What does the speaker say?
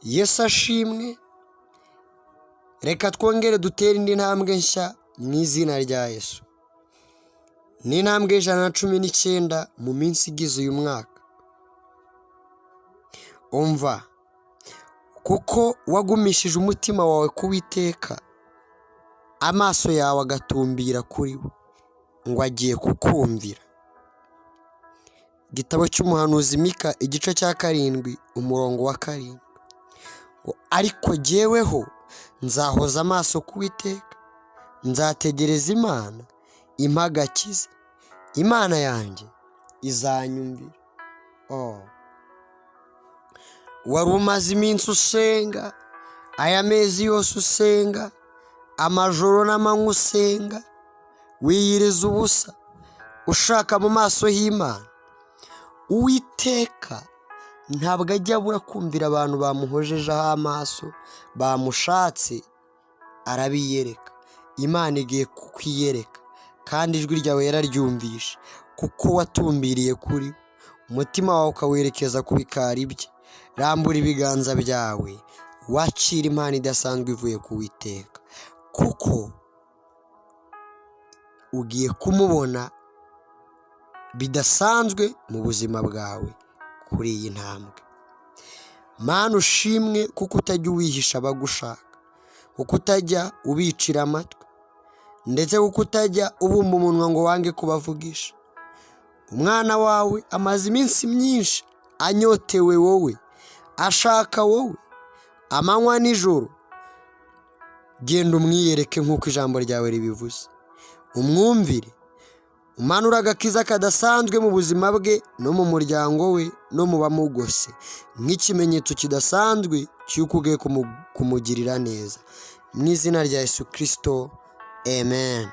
Yesu ashimwe. Reka twongere dutere indi ntambwe nshya mu izina rya Yesu. Ni intambwe 119 mu minsi igize uyu mwaka. Umva, kuko wagumishije umutima wawe ku Uwiteka, amaso yawe agatumbira kuri we, ngo agiye kukumvira. Igitabo cy'umuhanuzi Mika, igice cya 7, umurongo wa 7. Ngo ariko jyeweho nzahoza amaso ku Uwiteka, nzategereza Imana impa agakiza, Imana yanjye izanyumvira. Oh. Wari umaze iminsi usenga, aya mezi yose usenga, amajoro n'amanywa usenga, wiyiriza ubusa, ushaka mu maso h'Imana. Uwiteka ntabwo ajya abura kumvira abantu bamuhojejeho amaso, bamushatse, arabiyereka. Imana igiye kukwiyereka, kandi ijwi ryawe yararyumvishe, kuko watumbiriye kuri we, umutima wawe ukawerekeza ku bikari bye. Rambura ibiganza byawe wakira impano idasanzwe ivuye ku Uwiteka, kuko ugiye kumubona bidasanzwe mu buzima bwawe kuri iyi ntambwe. Mana ushimwe, kuko utajya uwihisha abagushaka, kuko utajya ubicira amatwi, ndetse kuko utajya ubumba umunwa ngo wange kubavugisha. Umwana wawe amaze iminsi myinshi anyotewe wowe, ashaka wowe amanywa nijoro. Genda umwiyereke nk'uko ijambo ryawe ribivuze, umwumvire, umanure agakiza kadasanzwe mu buzima bwe no mu muryango we no mu bamugose, nk'ikimenyetso kidasanzwe cy'uko ugiye kumugirira neza. Mu izina rya Yesu Kirisito, amen.